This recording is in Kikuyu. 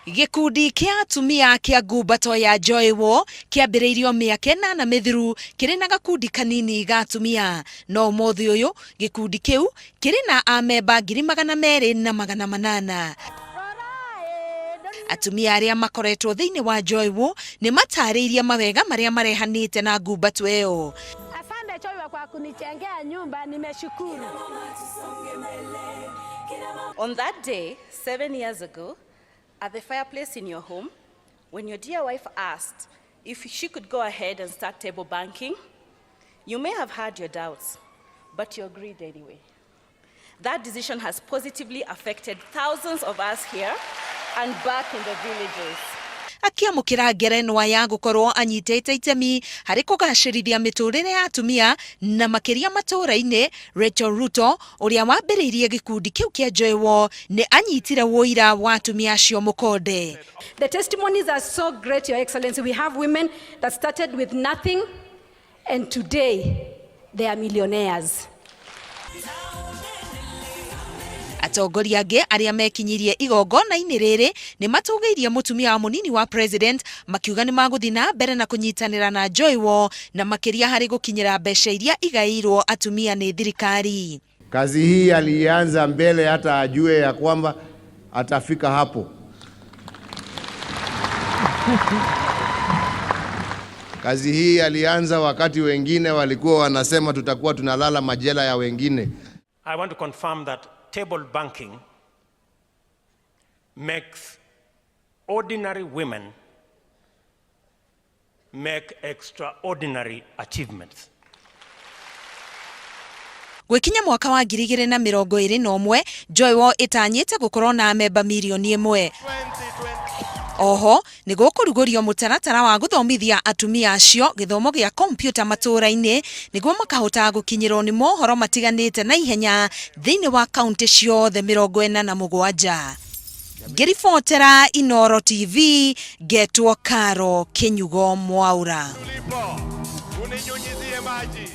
Gĩkundi kĩa atumia kĩa ngumbato ya Joy War kĩambĩrĩirio mĩaka ĩnana mĩthiru kĩrĩ na gakundi kanini ga atumia. No ũmũthĩ ũyũ gĩkundi kĩu kĩrĩ na amemba 200,800. Atumia arĩa makoretwo thĩinĩ wa Joy War nĩ matarĩirie mawega marĩa marehanĩte na ngumbato ĩyo. Asante Joy kwa kunijengea nyumba, nimeshukuru. On that day, 7 years ago, at the fireplace in your home, when your dear wife asked if she could go ahead and start table banking, you may have had your doubts, but you agreed anyway. That decision has positively affected thousands of us here and back in the villages. Akĩamũkĩra ngerenwa ya gũkorwo anyitĩte itemi harĩ kũgacĩrithia mĩtũrĩre ya atumia na makĩria matũũra-inĩ, Rachel Ruto ũrĩa wambĩrĩirie gĩkundi kĩu kĩa Joy War nĩ anyitire wũira wa atumia acio mũkonde. The testimonies are so great, Your Excellency. We have women that started with nothing and today they are millionaires. Atongoria angĩ arĩa mekinyirie igongona-inĩ rĩrĩ nĩ matũgĩirie mũtumia wa mũnini wa president, makiuga nĩ magũthiĩ na mbere na kũnyitanĩra na Joy War na makĩria harĩ gũkinyĩra mbeca iria igaĩirwo atumia nĩ thirikari. Kazi hii alianza mbele hata ajue ya kwamba atafika hapo. Kazi hii alianza wakati wengine walikuwa wanasema tutakuwa tunalala majela ya wengine. I want to confirm that table banking makes ordinary women make extraordinary achievements. Gwĩkinya mwaka wa 2021, Joy War ĩtanyĩte gũkorwo na amemba mirioni 1. Oho nĩ gũkũrugũrio mũtaratara wa gũthomithia atumia acio gĩthomo gĩa kompiuta matũũra-inĩ nĩguo makahota gũkinyĩrwo nĩ mohoro matiganĩte na ihenya thĩinĩ wa kaunti ciothe 47. Ngĩribotera Inooro TV, ngetwo Caro Kĩnyugo Mwaura. Uninyunyizie maji.